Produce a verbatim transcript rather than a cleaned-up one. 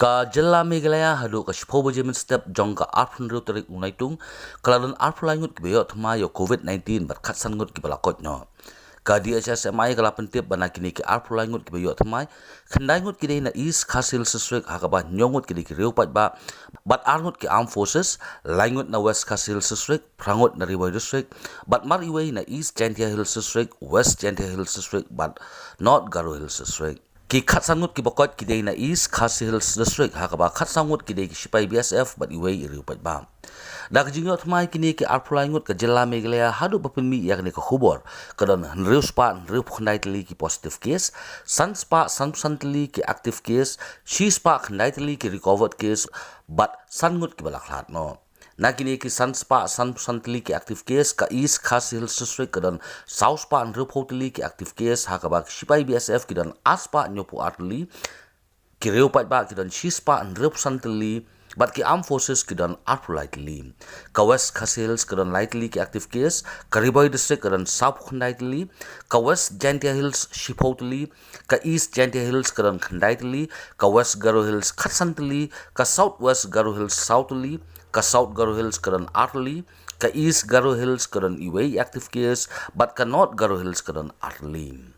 Ka jylla Meghalaya haduh ka shiphew baje mynstep jong ka arphew hynriew tarik u Naitung, ka la don arphew lai ngut kiba ïoh thymmai ïa u Covid nineteen bad khatsan ngut kiba la koit noh. Ka D H S M I ka la pyntip ba na kine ki arphew lai ngut kiba ïoh thymmai, khyndai ngut ki dei na East Khasi Hills District, ha kaba hynñiew ngut ki dei ki riew paidbah, bad ar ngut ki Armed Forces, lai ngut na West Khasi Hills District, phra ngut na Ri Bhoi District, bad mar iwei na East Jaintia Hills District, West Jaintia Hills District, bad North Garo Hills District. Ki khatsan ngut kiba koit ki dei na East Khasi Hills District, ha kaba khatsaw ngut ki dei ki shipai B S F bad iwei i riew paidbah. Da ka jingïoh thymmai kine ki arphew lai ngut, ka jylla Meghalaya haduh ba pynmih ïa kane ka khubor ka don hynriew spah hynriewphew khyndai tylli ki positive case, san spah sanphew san tylli ki active case, shi spah khyndai tylli ki recovered case, bad san ngut kiba la khlad noh. Na kine ki san spah sanphew san tylli ki active case, ka East Khasi Hills District ka don saw spah hynriewphew tylli ki active case, ha kaba ki shipai B S F ki don ar spah hynñiewphew ar tylli, ki riew paidbah ki don shi spah hynriewphew san tylli, bad ki Armed Forces ki don arphew lai tylli. Ka West Khasi Hills ka don lai tylli ki active case, ka Ri Bhoi District ka don sawphew khyndai tylli, ka West Jaintia Hills shiphew tylli, ka East Jaintia Hills ka don khyndai tylli, ka West Garo Hills khatsan tylli, ka South West Garo Hills saw tylli, ka South Garo Hills ka don ar tylli, ka East Garo Hills ka don iwei active case, bad ka North Garo Hills ka don ar tylli.